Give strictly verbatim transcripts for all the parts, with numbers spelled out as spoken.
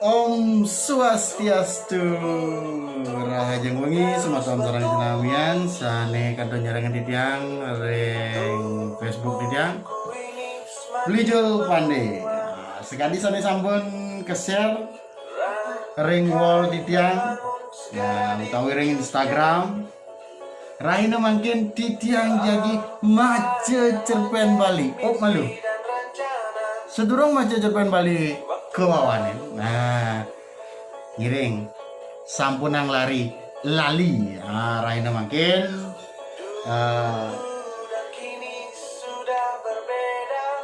Om Swastiastu. Rahajeng wengi semeton sareng sinamian sane kantun nyarengin titiang ring Facebook titiang. Beli Jul Pande. Nah, sekadi sane sampun ke-share ring wall titiang, ya, utawi ring Instagram. Rahina mangkin titiang jagi maca cerpen Bali. Oh, malu. Sedurung maca cerpen Bali kawawanin. Nah, ngiring. Sampunang lari lali. Nah, rahina mangkin, eh,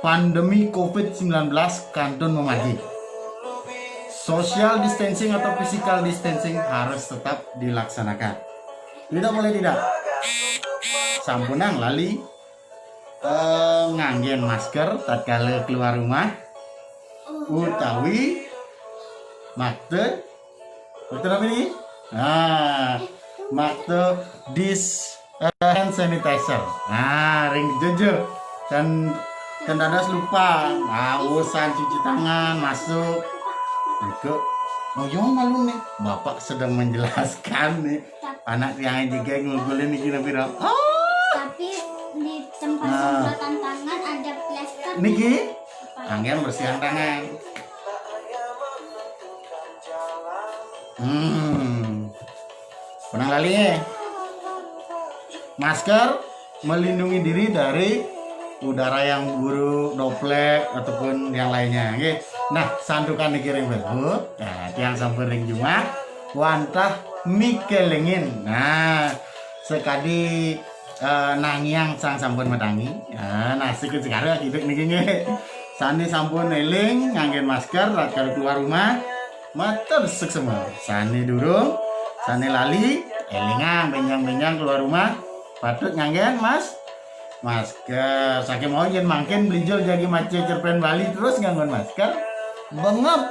pandemi covid sembilan belas kantun mamargi. Social distancing atau physical distancing harus tetap dilaksanakan. Tidak boleh tidak. Sampunang lali, eh, nganggen masker tatkala keluar rumah utawi makta, makta apa ini? Nah, makta dis eh, hand sanitizer. Nah, ring jeje. Dan dan dados lupa. Nah, urusan cuci tangan masuk. Nika, oh, yo, malu nih. Bapak sedang menjelaskan nih. Anak yang juga ngulkulin niki napi, Ram? Oh, Tapi di tempat Nah. Semprotan tangan ada plester. Niki, anggen bersihan tangan. Hmm. Punang lali, eh. Masker melindungi diri dari udara yang buruk, droplet ataupun yang lainnya, nggih. Nah, santukan niki ring Facebook. Nah, tiang sampun ring jumah wantah mikelingin. Nah, sekadi, eh, nangiang sang sampun matangi. Nah, nasik sekara hidup niki, nggih. Sane sampun eling nganggen masker tatkala keluar rumah, matur suksma. Sane durung, sane lali, elingang benjang-benjang keluar rumah, patut nganggen mas-, masker. Saking mau yen mangkin Beli Jul jagi maca cerpen Bali terus nganggon masker, bengep.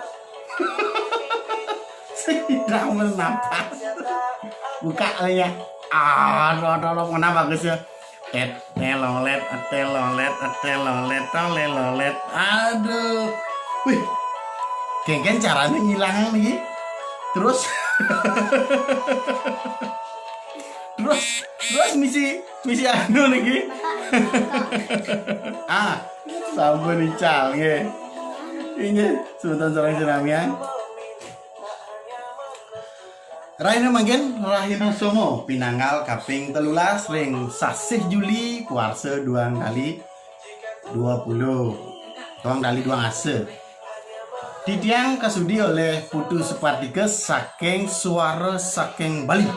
Sing tidak bernapas. Buka ya. Aduh, aduh, aduh, kenapa, Gus, ya? Tet, telolet, telolet, telolet, tolelolet. Aduh. Wih. Kengken caranya ngilang lagi. Terus. Terus, terus misi, misi anu lagi. Ah, sampun ical, nggih. Inggih, semeton sareng sinamian. Rahina mangkin, rahina Soma, pinanggal kaping telulas ring sasih Juli, kuarsa duang kali dua puluh. Duang kali duang asa. Titiang kasudi oleh Putu Supartika saking Suara Saking Bali.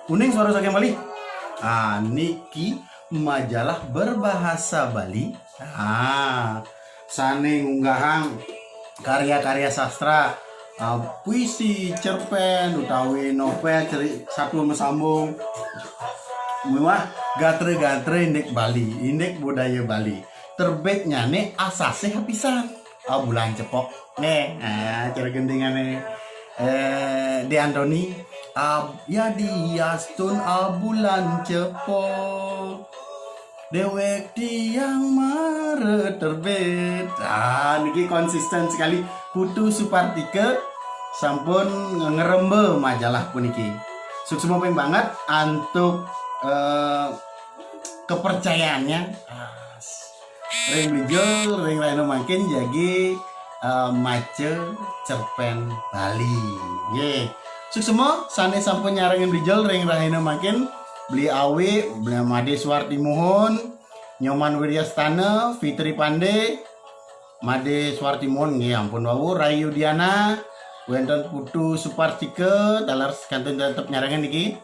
Uning Suara Saking Bali. Ah, niki majalah berbahasa Bali. Ah, sane ngunggahang karya-karya sastra, ah, puisi, cerpen, utawi novel, ceri-, satua masambung. Miwah gatra-gatra indik Bali, indik budaya Bali. Terbitnyane asasih apisan. Ah, Bulan Cepok. Nih, ah, cara gendingane, eh, De Antoni. Ab-, ya diastun, ah, Bulan Cepok. Dewek tiang mara terbit. Ah, niki konsisten sekali. Putu Supartika sampun ngeremba majalah puniki. Suksma ping banget antuk, eh, kepercayaannya. Ah, ring Beli Jul, ring rahina mangkin jagi, eh, maca cerpen Bali. Nggih. Suksma sane sampun nyarengin Beli Jul ring rahina mangkin, Beli Awi, Beli Made Suwarti Muhun, Nyoman Wiryastana, Fitri Pande, Made Suwarti Muhun, nggih, ampun wau, Rayu Diana, wenten Putu Supartika, taler kantun tetep nyarengin niki.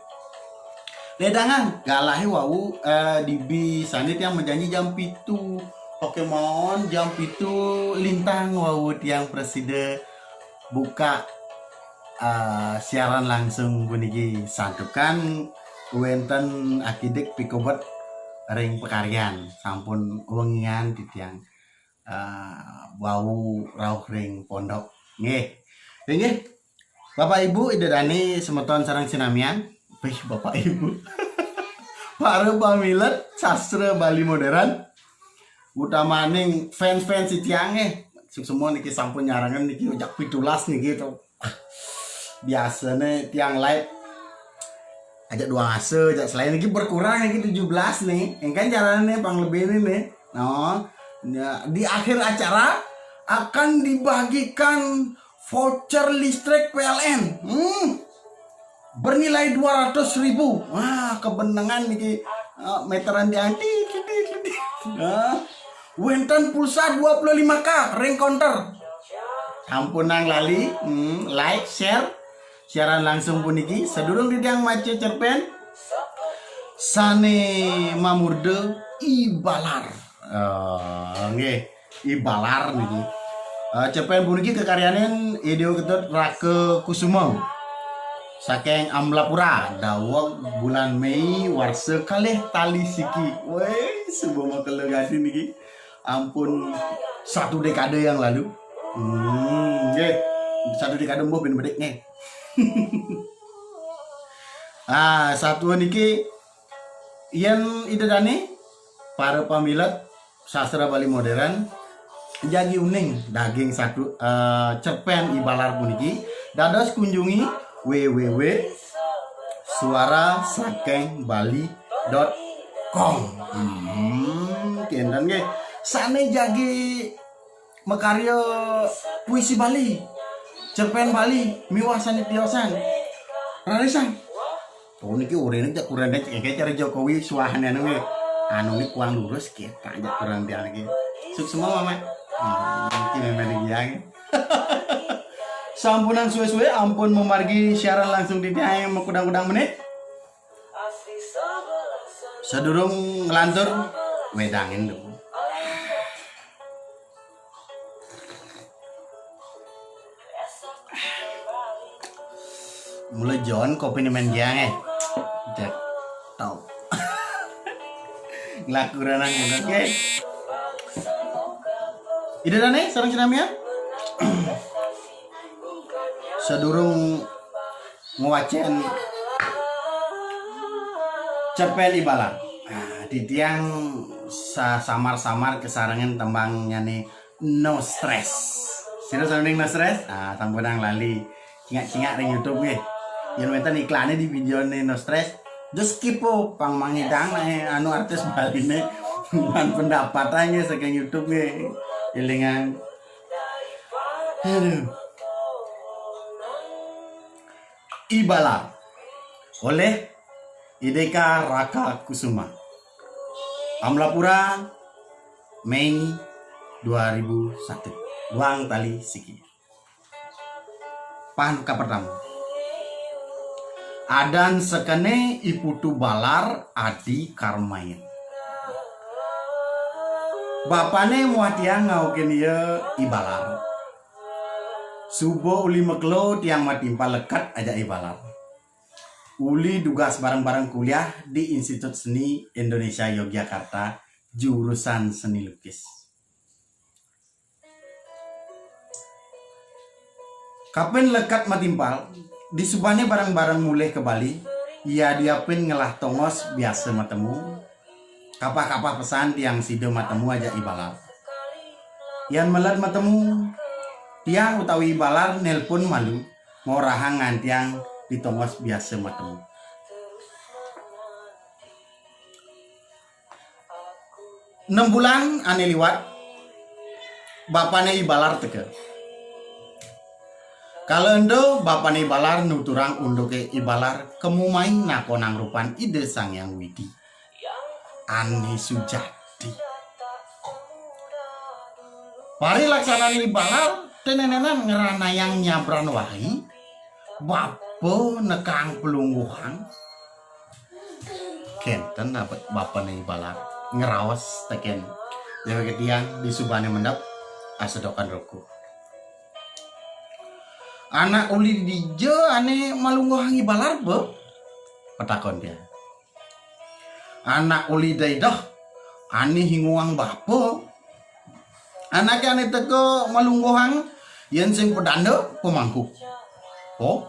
Ledangan, galahe wau, eh, dibi sane tiang majanji jam pitu. Oke mawon, jam pitu lintang wau tiang prasida buka, eh, siaran langsung puniki, santukan wenten akidik pikobet ring pakaryan, sampun wengian titiang, eh, wau rauh ring pondok. Nggih. Inggih. Bapak Ibu, Ida Dane, semeton sareng sinamian. Wih, Bapak Ibu. Para pamilet sastra Bali modern, utamaning fans-fans titiange. Suksma niki sampun nyarengin niki ojak pitulas niki to. Biasanya tiang live ajak dua asa, ajak selain lagi berkurang lagi tujuh belas nih. Engkan caranya nih, pang lebih ini nih. No. Ya, di akhir acara akan dibagikan voucher listrik P L N. Hmm. Bernilai dua ratus ribu. Wah, kebenengan niki. Ah, meteran di anti, anti, anti. Ah. Wenten pulsa dua puluh lima K, ring counter. Sampunang lali, hmm, like, share siaran langsung puniki. Sadurung titiang maca cerpen, sane mamurda I Balar. Eh, nggih, I Balar niki. Eh, cerpen puniki kekaryanin I Dewa Ketut Raka Kusuma. Saking Amlapura, daweg bulan Mei warsa kalih tali siki. Wéh, suba makelo gati niki. Ampun, satu dekade yang lalu. Hmm, nggih. Satu dekade embuh bin bedik nggih. Ah, satua niki, yen Ida dane para pamilet sastra Bali modern jagi uning daging satu, eh, cerpen I Balar puniki, dados kunjungi W W W suara saking Bali dot com. Hmm, kinten nggih. Sane jagi makarya puisi Bali, cerpen Bali, miwah sane tiosan. Rarisang. Oh, niki urine cek kurang cek cara Jokowi suahane anu nggih. Anu niki kurang lurus kita aja kurang dia niki. Suksma, Mama. Hmm, niki memang niki ya. Sampunang suwe-suwe ampun memargi siaran langsung di tiang makudang-kudang menit. Sadurung nglantur, wedangin dulu. Mula John kopi ni main giang eh. Cek tau. Ngelaku ranang gitu, oke. Ida dane sareng sinamian. Sadurung ngwacen cerpen I Balar. Nah, titiang sa-, samar-samar kesarengan tembangnyane No Stress. Sira sanding No Stress? Ah, sampunang lali. Cingak-cingak ring YouTube nggih. Yen wenten iklane di videone No Stress, just skip po, pang mangidang anu artis Baline. Man pendapatane saking YouTube nggih. Elingan. Aduh. I Balar oleh I Deka Raka Kusuma. Amlapura, Mei dua ribu satu. Duang tali siki. Pan kapertama. Adan sekene I Putu Balar adi Karmain. Bapane muah tiang ngaukin ia I Balar. Suba uli makelo tiang matimpal leket ajak I Balar. Uli dugas bareng-bareng kuliah di Institut Seni Indonesia Yogyakarta, jurusan seni lukis. Kapen leket matimpal, disubane bareng-bareng mulih ke Bali, ia diapin ngelah tongos biasa matemu. Kapah-kapah pesan tiang sida matemu ajak I Balar. Yan meled matemu, tiang utawi I Balar nelpon malu, ngorahang ngantiang di tongos biasa matemu. Enam bulan ane liwat, bapane I Balar teka. Kala ento bapane I Balar nuturang unduke I Balar kemu mai nakonang rupan Ida Sang Hyang Widi ane sujati. Parilaksanane I Balar tenenenan ngranayang nyabran wahi, bapa nekang pelungguhan. Kenten apa bapane I Balar ngraos teken deweke tiang di subane mendep asedokan ruku. Anak uli dija ane malungguhang I Balar, Be? Petakon tiang. Anak uli daidah ane hinguang bapa. Anake ane teka malungguhang yen sing pedanda pemangku. Oh.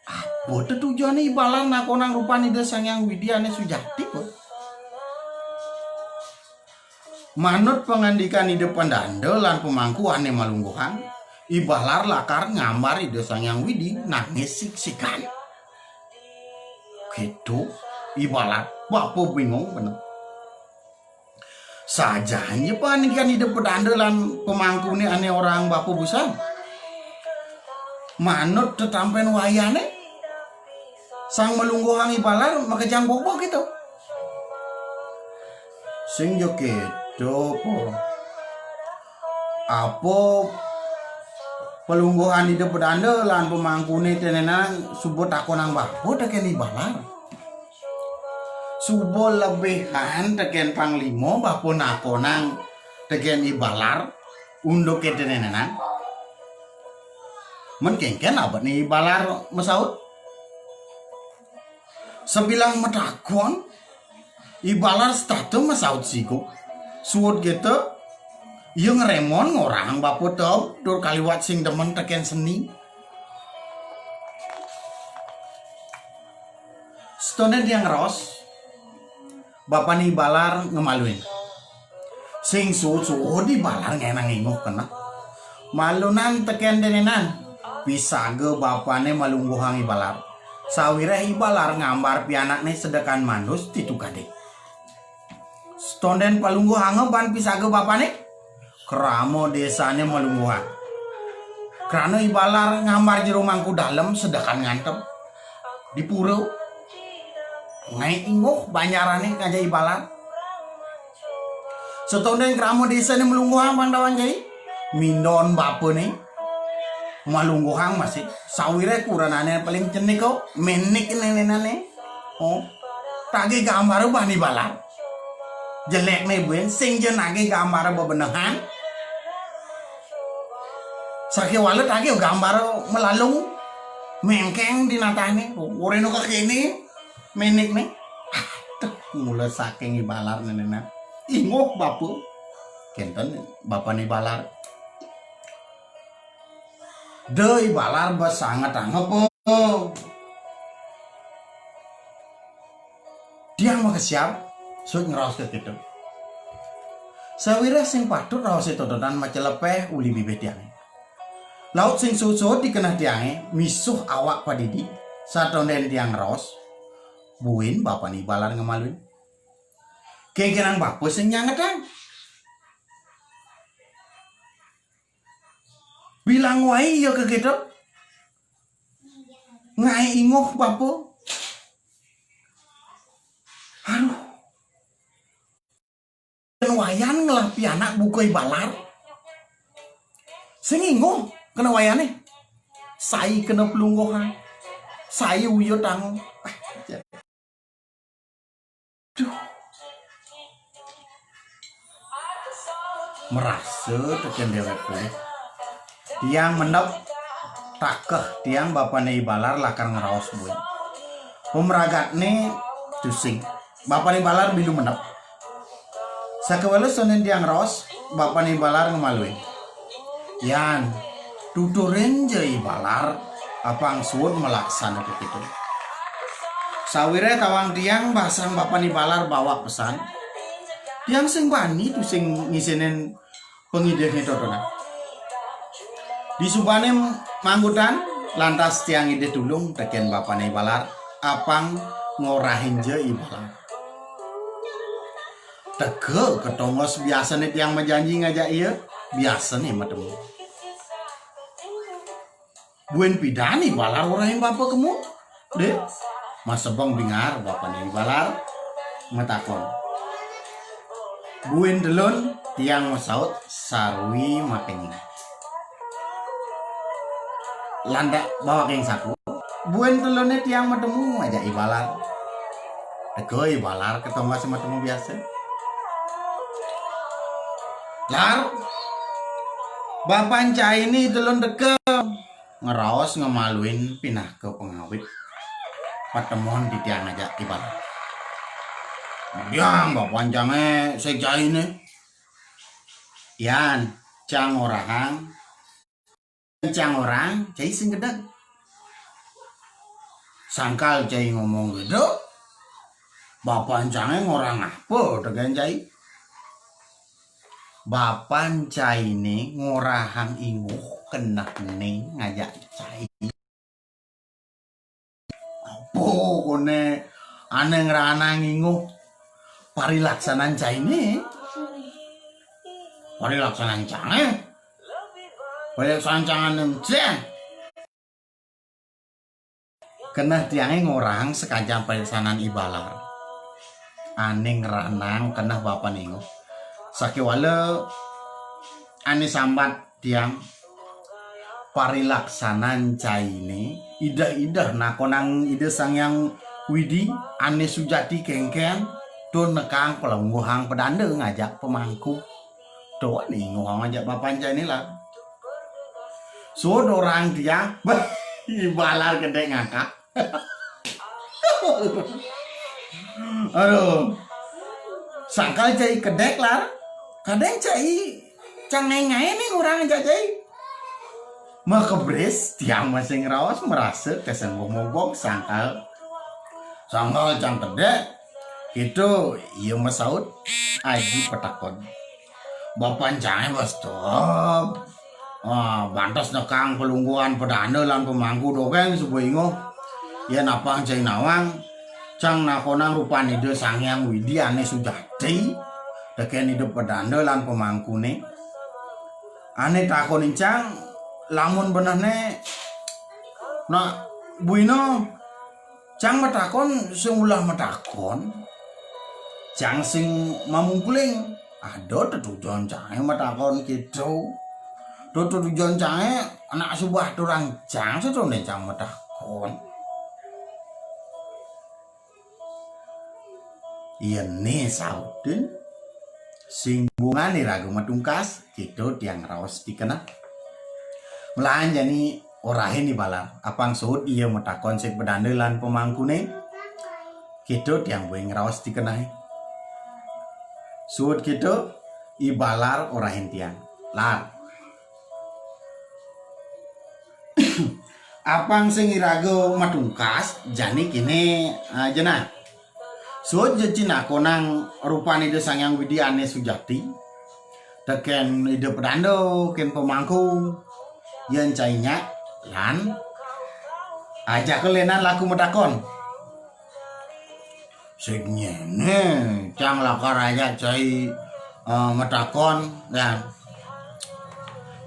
Apa tetujuane I Balar nakonang rupan Ida Sang Hyang Widi ane sujati, Be? Manut pangandikan Ida Pandanda lan pemangku ane malungguhang, I Balar lakar ngambar Ida Sang Hyang Widi nangis siksikan. Gitu, I Balar, bapa bingung bener. Sajan ja panikian Ida Pedanda lan pemangkune ane orang bapa busan. Manut tetampen wayane, Sang Malungguhang I Balar makejang bobo gitu. Sing ja keto, Po. Apa Palungguhan Ida Pedanda lan pemangkune tenenan suba takonang bapa teken I Balar. Suba lebihan teken panglima bapa nakonang teken I Balar unduke tenenan. Men kengken abetne I Balar masaut. Sabilang matakon, I Balar setata masaut siguk. Suud kita, ia ngremon ngorahang bapa teb tur kaliwat sing demen teken seni. Setone tiang ngraos, bapane I Balar ngemaluin. Sing suud-suud I Balar ngenang inguh keneh. Malunan teken denenan. Pisaga bapane malungguhang I Balar. Sawireh I Balar ngambar pianakne sedekan mandus ditu kadek. Setonden palungguhanga ban pisaga bapane, krama desane malungguhan. Krana I Balar ngambar jero mangku dalem sedekan ngantem. Di pura. Ngae inguh banjarane ngajak I Balar. Setonden krama desane malungguhang pang tawang jai. Mindon bapane. Malungguhang masih. Sawireh kurenane paling cenik kok. Menik nenenane. Oh. Tage gambare bani Balar. Jelekne buin. Sing ja nage gambare bebenehan. Sakewala tage gambare malalung. Mengkeng di natahne. Oreno ka kene. Menik ne. Aduh, mula saking I Balar nenena. Inguh bapa. Kenten bapane I Balar. Da I Balar ba sanget angepa. Tiang makesiab, suud ngraos kekitu. Sawireh sing patut raose tototan macelepeh uli bibih tiange. Laut sing suud-suud dikeneh tiange, misuh awak padidi, satonden tiang ngraos, buin bapane I Balar ngemaluin. Kengkenang bapa sing nyangetang. Bilang wai ia kekitu. Ngae inguh bapa. Aduh. Ken wayan ngelah pianak buka I Balar. Sing inguh kena wayane. Sai kena pelungguhan. Sai uya tangu. Ah, ya. Duh. Merasa teken dewek polih. Tiang mendep takeh tiang bapane I Balar lakar ngraos buin. Pemragatne tusing. Bapane I Balar milu mendep. Sakewala sonden tiang ngraos, bapane I Balar ngemaluin. Yan, tuturin ja I Balar, apang suud malaksana kekitu. Sawireh tawang tiang basang bapane I Balar bawak pesan. Tiang sing bani tusing ngisinin pangidih ngetotona. Disubane manggutan, lantas tiang ngidih tulung teken bapane I Balar, apang ngorahin ja I Balar. Teka ka tongos biasane tiang majanji ngajak ia, biasane matemu. Buin pidan I Balar orahin bapa kemu? Dek, masebeng bingar bapane I Balar matakon. Buin telun tiang masaut sarwi makenying. Landak bawak ing saku. Buin telune tiang matemu ajak I Balar. Teka I Balar ka tongos matemu biasa. Lar, bapan caine telun teka. Ngraos ngemaluin pinaka pangawit patemon titiang ajak I Balar. Tiang bapan cange sing caine. Yan, cang orahang. Cang orang, cai sing gedeg. Sangkal cai ngomong gedeg. Bapan cange ngorang apa tegen cai? Bapan cainé ngorahang inguh kenehné ngajak cai. Apa koné ané ngranang inguh parilaksanan cainé? Parilaksanan cangé? Parilaksanan cangé encén? Keneh tiangé ngorahang sakancan parilaksanan I Balar. Ané ngranang keneh bapan inguh. Sakéwala ané sambat tiang parilaksanan cainé, ideh-ideh nakonang Ida Sang Hyang Widi ané sujati kénkén, tur nekang palungguhang pedanda ngajak pamangku. Tuh, ninguhang ajak bapan cainé lah. Suud orang tiang, bah, I Balar kedék ngakak. Aduh. Sangkal cai kedék, Lar. Kadéng cai cang ngaé-ngaé né ngorahang ajak cai. Makebris tiang masih ngraos marasa kasengguh mobog sangkal. Sangkal cang kedék, kéto ia masaut aji patakon. Bapan cangé, bah, stop. Ah, bantes nekang palungguhan pedanda lan pamangku dogén suba inguh. Yén apang cai nawang, cang nakonang rupan Ida Sang Hyang Widi ané sujati, tekén Ida pedanda lan pamangkuné. Ané takonin cang, lamun benehné, nak, buina, cang matakon sing ulah matakon, cang sing mamungkuling. Ada tetujon cangé matakon kéto. Tetujon cangé anak suba aturang cang, setuné cang matakon. Yén né sautin, sing bungan iraga matungkas, kéto tiang raos dikenah. Melahan jani orahin I Balar, apang suud ia matakon sing pedanda lan pamangkuné, kéto tiang buin ngraos dikenahé. Suud kéto, I Balar orahin tiang. Lar. Apang sing iraga matungkas, jani kéné, ah, jenah. Suud ja cai nakonang rupan Ida Sang Hyang Widi ané sujati, tekén Ida pedanda, kén pamangku, yén cai nyak, lan ajaka lénan laku matakon. Sing nyén né, cang lakar ajak cai, eh, matakon, ya.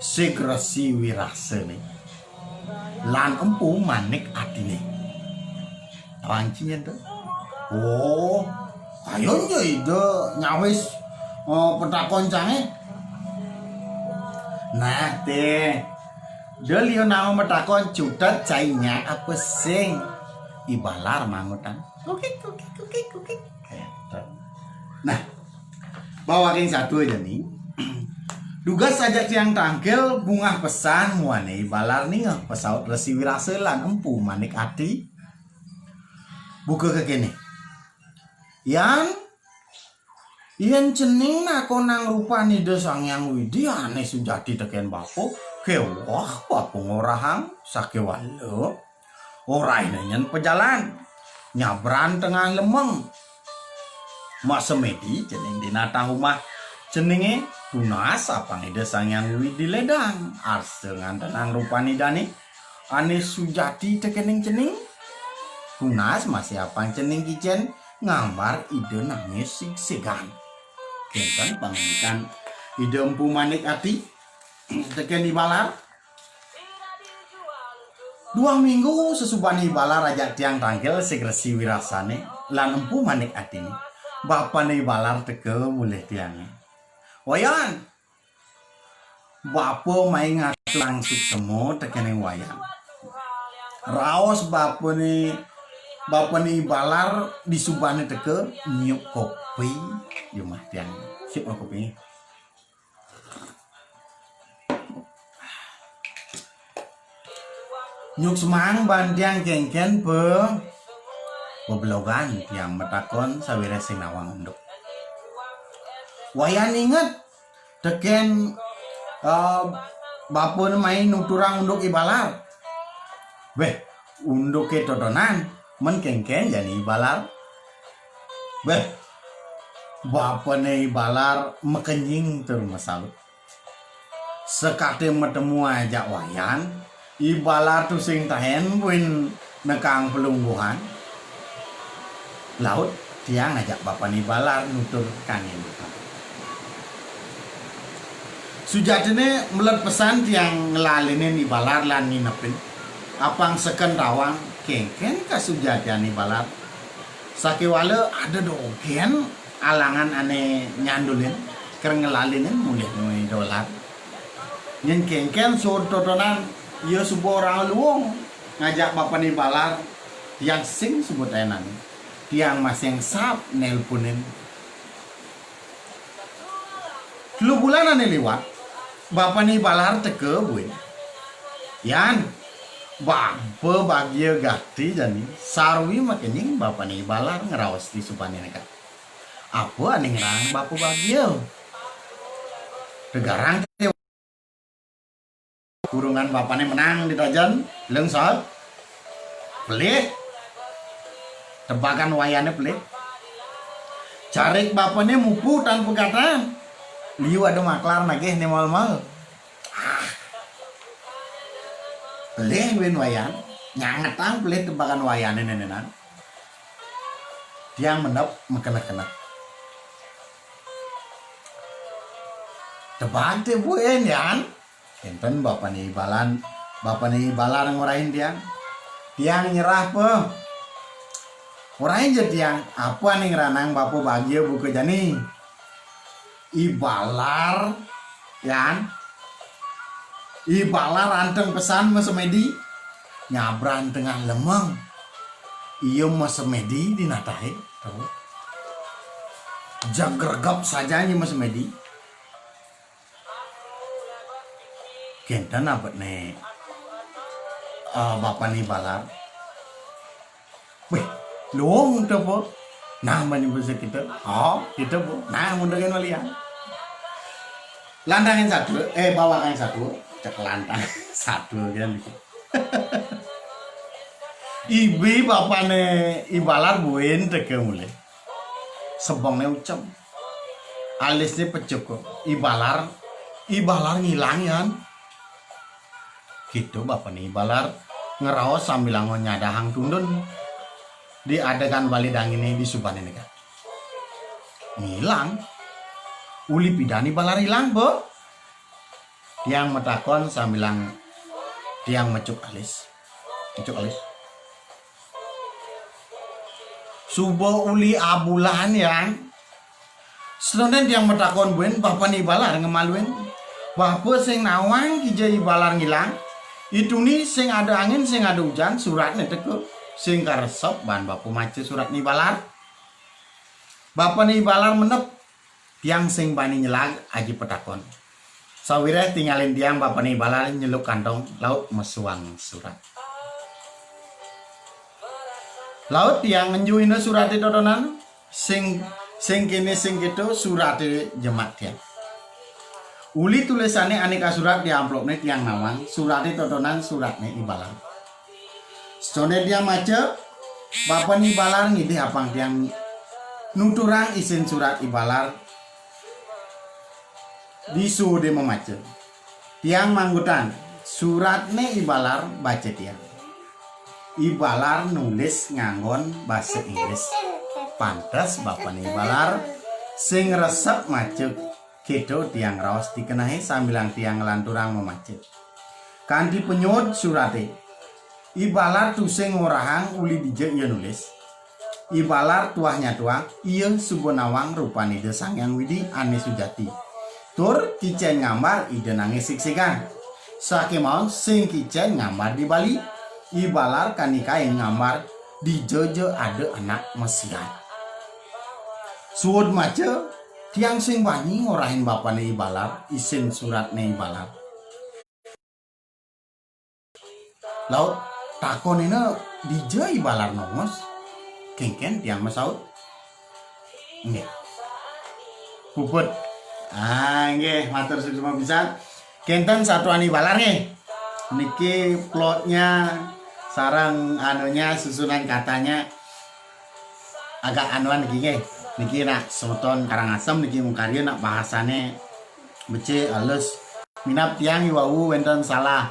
Sig Resi Wirasa né. Lan Empu Manik Atiné. Tawang cai nyén to? Oh, ayon ja Ida nyawis, eh, patakon cangé. Nah, té. Da liu nama matakon cutet cai nyak apa sing. I Balar mangutang. Kukik, kukik, kukik, kukik. Nah, bawaking satua jani. Dugas ajak tiang tangkil bungah pesan muané I Balar ningeh pasaut Resi Wirasa lan Empu Manik Ati. Buka kekéné. Yan, yén cening nakonang rupan Ida Sang Hyang Widi ané sujati tekén bapa, kéweh bapa ngorahang sakéwala. Orahin nyén pajalan, nyabran tengah lemeng. Masemedi cening di natah umah ceningé, tunas apang Ida Sang Hyang Widi ledang, arsa ngantenang rupan Idané ané sujati tekéning cening. Tunas masih apang cening kicén ngambar Ida nangis sigsigan. Kénten pangandikan Ida Empu Manik Ati tekén I Balar. Duang minggu sasubané I Balar ajak tiang tangkil Sig Resi Wirasané lan Empu Manik Atiné. Bapané I Balar teka mulih tiangé. Wayan, bapa mai ngaturang suksema tekéning Wayan. Raos bapané, bapané I Balar disubané teka nyiup kopi di umah tiang. Sip kopi. Nyuk semang ban tiang kénkén pe-, beblogan tiang matakon sawiréh sing nawang unduk. Wayan inget tekén, eh, bapa mai nuturang unduk I Balar. Béh, unduké totonan, men kénkén jani I Balar. Béh, Bapané I Balar makenying tur masaut. Sakaté matemu ajak Wayan, I Balar tusing taén buin nekang palungguhan. Laut tiang ajak bapané I Balar nutur kanggé duka. Sujatiné melet pesan tiang nglalinin I Balar lan nginepin. Apang seken tawang, kénkén kasujatian I Balar. Sakéwala ada dogén alangan ané nyandulin, ker nglalinin mulih nuju I Balar. Yén kénkén suud totonan, ia suba orang luung ngajak bapané I Balar, tiang sing suba taénan. Tiang masih sap nelponin. Telu bulan ané liwat, bapané I Balar teka buin. Yan, bapa Bagia gati jani, sarwi makenying bapané I Balar ngraos di subané neka. Apa ané ngerang bapa Bagia? Tegarang te kurungan bapané menang di tajen, lungsot. Pelih. Tebakan Wayané pelih. Carik bapané mupu tan pegatan. Liu ada maklar nagih né mal-mal. Ah. Pelih buin Wayan. Nyangetang pelih tebakan Wayané nénénan. Tiang mendep makenek-kenek. Tebak té buin, Yan. Kénten bapané I Balar, bapané I Balar ngorahin tiang. Tiang nyerah, Pe. Ngorahin ja tiang, apa ané ngranang bapa Bagia buka jani? I Balar, Yan. I Balar anteng pesan masemedi. Nyabran tengah lemeng. Ia masemedi di natahé. Tuh. Jegregep saja ia masemedi. Kénten abetné, ah, bapané I Balar. Wéh, luung to, Po. Nah, mani bisa kita. Oh, kita, Po. Nah, mundur kan malian. Landangan satu, eh, bawakan satu, cek lantang satu kan. Ibi bapané I Balar buin teka mulih. Sebengné ucem. Alisné pecuk. I Balar, I Balar ngilang, Yan. Gitu bapané I Balar ngraos sambilanga nyadahang tundun. Di adegan bali danginé di subané neka. Ngilang. Uli pidan I Balar ilang, Po? Tiang matakon sambilang tiang mecuk alis. Mecuk alis. Suba uli abulan, Yan. Setonden tiang matakon buin, bapané I Balar ngemaluin. Bapa sing nawang kija I Balar ngilang. Ituni sing ada angin, sing ada ujan, suratné teka. Sing karesep baan bapa maca suratné I Balar. Bapané I Balar mendep. Tiang sing bani nyelag aji patakon. Sawiréh tingalin tiang bapané I Balar nyeluk kantong laut mesuang surat. Laut tiang ngenjuhina suraté totonan, sing, sing kéné sing kéto suraté jemak tiang. Uli tulisané ané kasurat di amplopné tiang nawang, suraté totonan suratné I Balar. Setonden tiang maca, bapané I Balar ngidih apang tiang nuturang isin surat I Balar di suudé mamaca. Tiang manggutan, suratné I Balar baca tiang. I Balar nulis nganggon basa Inggris. Pantes bapané I Balar sing resep maca. Kéto tiang raos di kenehé sambilang tiang nglanturang mamaca. Kanti panyuud suraté, I Balar tusing ngorahang uli dija ia nulis. I Balar tuah nyatuang, ia suba nawang rupan Ida Sang Hyang Widhi ané sujati. Tur kicén ngambar Ida nangis sigsigan. Sakémaon sing kicén ngambar di Bali, I Balar kantikain ngambar dija ja ada anak masiat. Suud maca, tiang sing bani ngorahin bapané I Balar, isin suratné I Balar. Laut takonina dija I Balar nongos, kénkén tiang masaut. Nggih. Puput. Ah, nggih, matur suksma pisan. Kénten satuan I Balar nggih. Niki plotnya sareng anunya, susunan katanya agak anuan niki nggih. Niki nak semeton Karangasem niki mungkarya nak bahasane becik, alus. Minab tiang iwau wenten salah,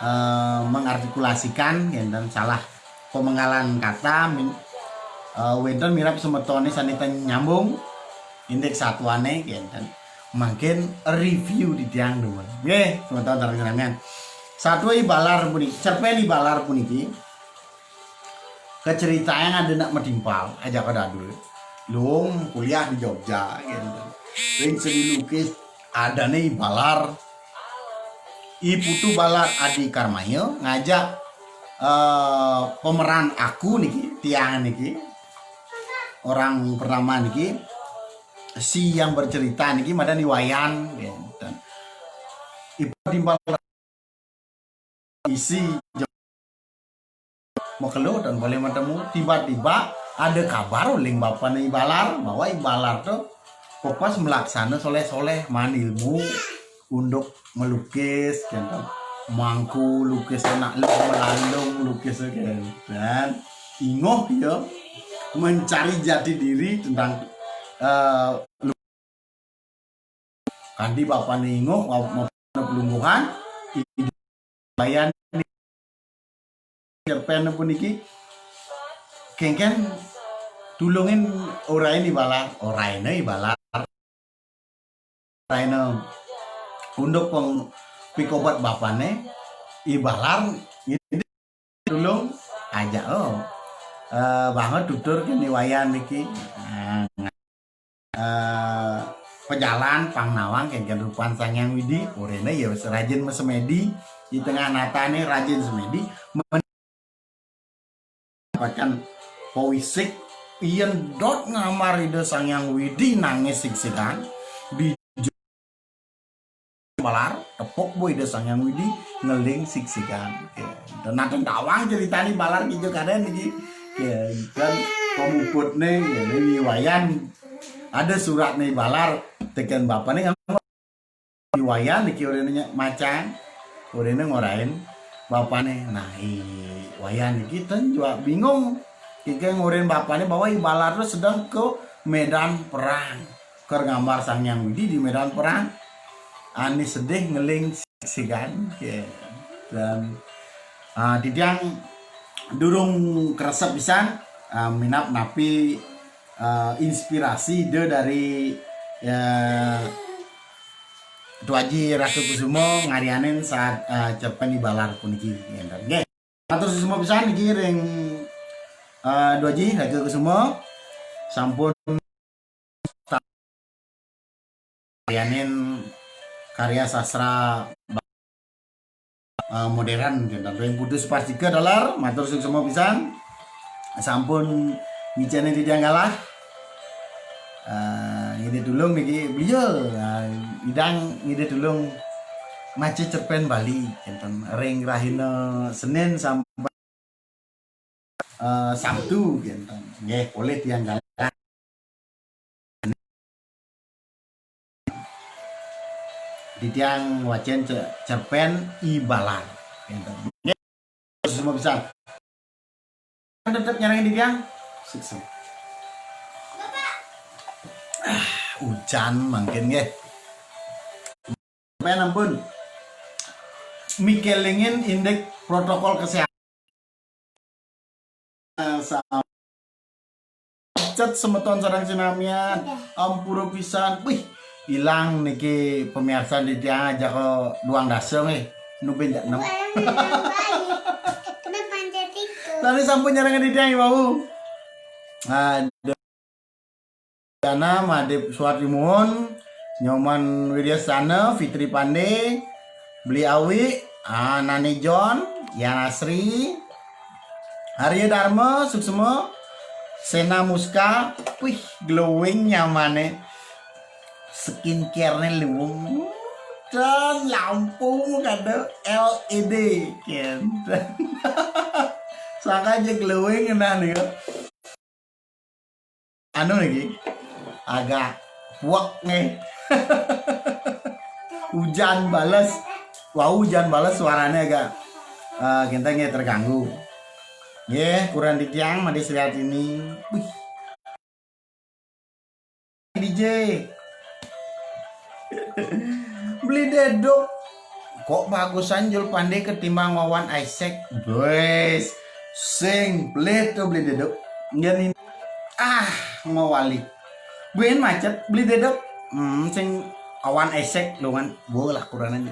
eh, mengartikulasikan, wenten salah pemenggalan kata, min-, eh, wenten mirab semetone sane ten nyambung, indik satuane, wenten. Mangkin review di tiang dumun. Nggih, semeton sareng samian. Satua I Balar puniki, cerpen I Balar puniki, kaceritayang ada nak matimpal, ajaka dadua. Luung kuliah di Jogja, gitu. Ring seni lukis, adane I Balar. I Putu Balar Adi Karmaya ngajak, eh, pemeran aku niki, tiang niki, orang pertama niki, si yang bercerita niki, madan I Wayan, gitu. Ipun timpal isi makelo dan boleh matemu. Tiba-tiba ada kabar uling bapane I Balar bahwa I Balar tu pepes melaksana soleh-soleh, maan ilmu unduk melukis, gitu. Mangku lukis anak lu, melandung lukis, gitu. Dan ingoh ya mencari jati diri tentang, eh, Kanti bapane ingoh, wa-, wa-, pelungguhan, I Wayan cerpen puniki, kengken tulungin orain I Balar, oraina I Balar, oraina unduk peng-, pikobet bapane, I Balar, tulung aja, oh. Eh, banget tutur kene I Wayan niki. Nah, eh, pejalan pang nawang kengken rupan Sang Hyang Widi, orena ya wis rajin masemedi, di tengah natane rajin semedi, men-, bahkan pawisik, yen dot ngamar Ida Sang Hyang Widi nangis siksikan, di Balar, tepuk bo Ida Sang Hyang Widi, ngeling siksikan. Oke. Dan ada tawang ceritane Balar kijo kaden niki. Ya, kan pemuputne, ya, ini I Wayan. Ada suratne Balar, teken bapane kan I Wayan niki orene macan, orene ngorain bapane. Nah, I Wayan niki ten juga bingung. Kike ngorain bapane bahwa I Balar tu sedang ke medan perang. Ker ngambar Sang Hyang Widi di medan perang. Ani sedih ngeling siksikan. Oke. Dan, ah, titiang durung kresep pisan, ah, minab napi, ah, inspirasi ide dari, ya, Tuaji Raka Kusuma ngarianin saat, ah, cerpen I Balar puniki. Ya, nggih. Matur suksma pisan niki ring, eh, Duaji Raka Kusuma sampun karyanin karya sastra, eh, modern, gitu. Ring Putu Suparstika taler, matur suksma pisan. Sampun ngicenin titiang galah. Eh, ngidih tulung niki, beliau, eh, idang ngidih tulung maca cerpen Bali, kenten. Ring rahina Senin sampai, eh, Sabtu, kenten. Nggih, polih tiang galah. Titiang wacen ce-, cerpen I Balar, kenten. Nggih, semua pisan. Tetep nyarengin titiang. Sukses. Ah, ujan mangkin nggih. Sampeyan ampun mikelingin indik protokol kesehatan. Sa-, cet semeton sareng sinamian, ampura pisan. Wih, ilang niki pemirsa titiang ajaka duang dasa nggih. Nu ben jak nem. Tadi sampun nyarengin titiang iwau. Aduh. Dana Madip Suwardi Muun, Nyoman Wiryasana, Fitri Pande, Beli Awi, ah, Nani John, Yan Asri, Arya Dharma, Suksma, Sena Muska, wih, glowing nyamane. Skincare-ne luwung. Dan lampu kada L E D, kenten. Sangka aja glowing nah nih. Anu niki, agak puek nih. Hujan bales. Wah, hujan bales suaranya agak, eh, kita nggih terganggu. Nggih, kurang titiang made seliat ini. Wih. D J. Beli Dedok. Kok bagusan Jul Pande ketimbang Wawan Isaac? Wes, sing pelit tuh Beli Dedok. Nggak nih. Ah, mau wali. Buen macet Beli Dedok. Hmm, sing Wawan Isaac lu kan. Bola kurang aja.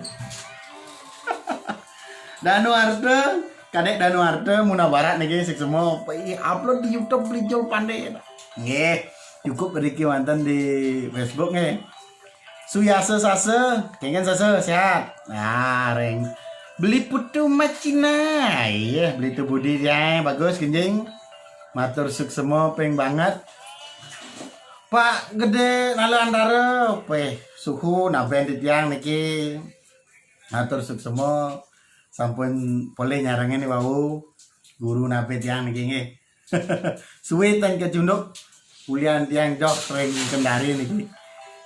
Danu Arte, Kadek Danu Arte, Muna Barat nih, sik semua. Ih, upload di YouTube Beli Jul Pande. Nggih, cukup Ricky mantan di Facebook nggih. Suyasa Sase, kengen Sase sehat. Nah, reng. Beli Putu Macina. Iya, Beli Tu Budi ya, bagus genjing. Matur suksema ping banget. Pak Gede Nala Antara, peh suhu naben titiang niki. Matur suksema sampun polih nyarengin wau guru nabe tiang niki nggih. Suwe ten kecunduk ulian tiang joh ring Kendari niki.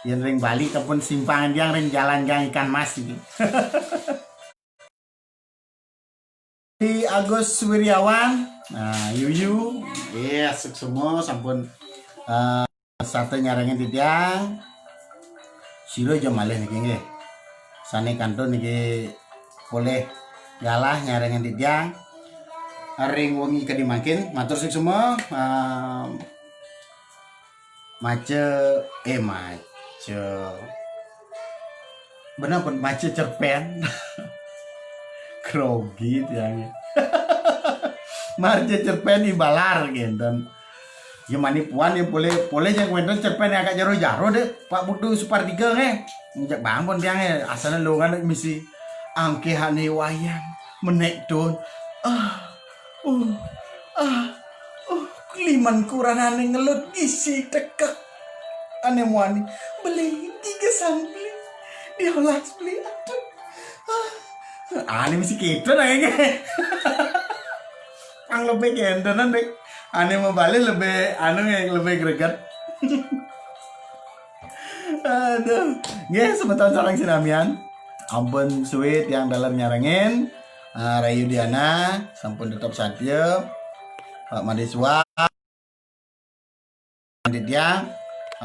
Yen ring Bali tempun simpangan tiang ring jalan Gang Ikan Mas niki. Di Agus Wiryawan, nah, Yuyu, iya, suksema sampun, eh, sate nyarengin titiang. Sira aja malih niki nggih. Sane kantun niki polih galah nyarengin titiang. Ring wengi kadi mangkin, matur suksema, eh, mace, eh, mace. Bener pun mace cerpen. Grogi tiangnya. Mace cerpen ibalar gitu. Ya mani puan ya boleh, boleh yang wenten cerpen yang agak jaro-jaro deh. Pak Putu Supartiga nggih. Njak bangun tiangnya, asalnya lo kan misi angkehane wayang menek don. Ah, uh, ah, uh, liman kuranane ngelut isi tekek. Ane muani beli tiga san beli. Diolah beli. Aduh. Ah. Ane mesti gitu nanging. Ang lebih gentenan deh. Ane mau balik lebih anu yang lebih greget. Aduh. Nggih, semeton sareng sinamian. Ampun suwe tiang daler nyarengin. Ah, Rayu Diana sampun tetep satia. Pak Madiswa, Ditya,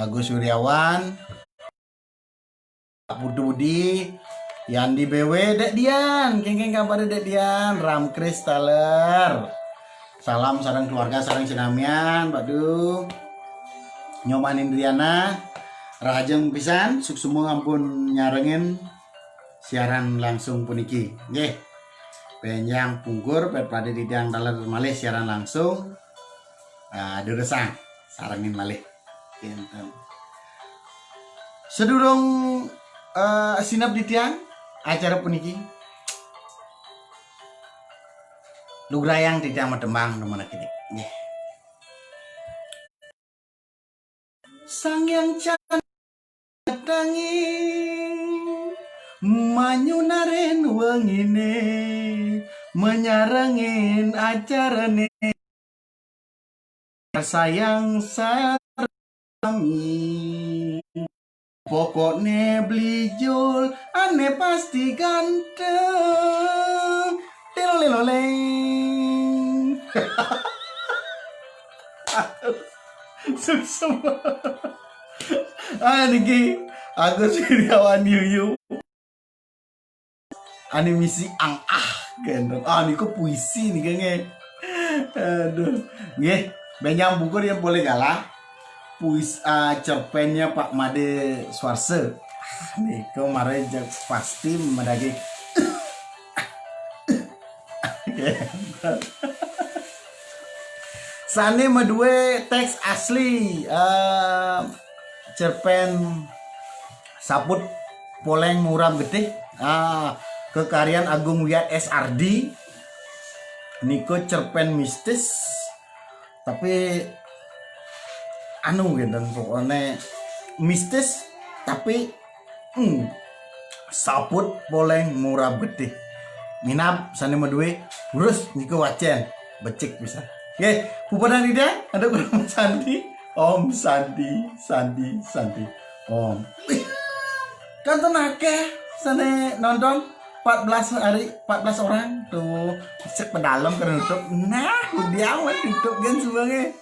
Agus Wiryawan, Pak Putu Budi, Yandi B W, Dek Dian. Kengkeng kabar Dek Dian, Ram Kristaler. Salam sareng keluarga sareng sinamian, Pak Du. Nyoman Indriana, rahajeng pisan, suksema ampun nyarengin siaran langsung puniki. Nggih. Benjang pungkur, pet pada didang daler malih siaran langsung. Ah, durusang, sarengin malih. Kinten. Sedurung, eh, sinep ditiang acara puniki. Lugrayang titiang matembang numenak ini. Nggih. Sang Hyang Can-, tangi manyunaren wengine menyarengin acarane sayang sami. Pokokne Bli Jul ane pasti ganteng. Tiloliloleng. Suksema. Ah, niki Agus Wiryawan Yuyu. Ane misi ang ah gendong. Ah, niku puisi nih kayaknya. Aduh. Nggih, benjang buku dia boleh galah. Puis, ah, cerpennya Pak Made Suarse. Ah, niku mare pasti madagi. Sane madue teks asli, eh, cerpen Saput Poleng Murab Getih, ah, kekaryan Agung Wiyat S R D. Niku cerpen mistis, tapi anu gitu, pokoknya mistis, tapi Hmm. Saput Poleng Murab Getih. Minab sane madue, terus niku wacen. Becik pisan. Nggih, puputan ida, ada Om Santi. Om Santi, Santi, Santi. Om. Wih, kantun akeh sane nonton empat belas hari, empat belas orang. Tuh, cek pedalem ke nutup. Nah, udah awan nutup kan sebagai.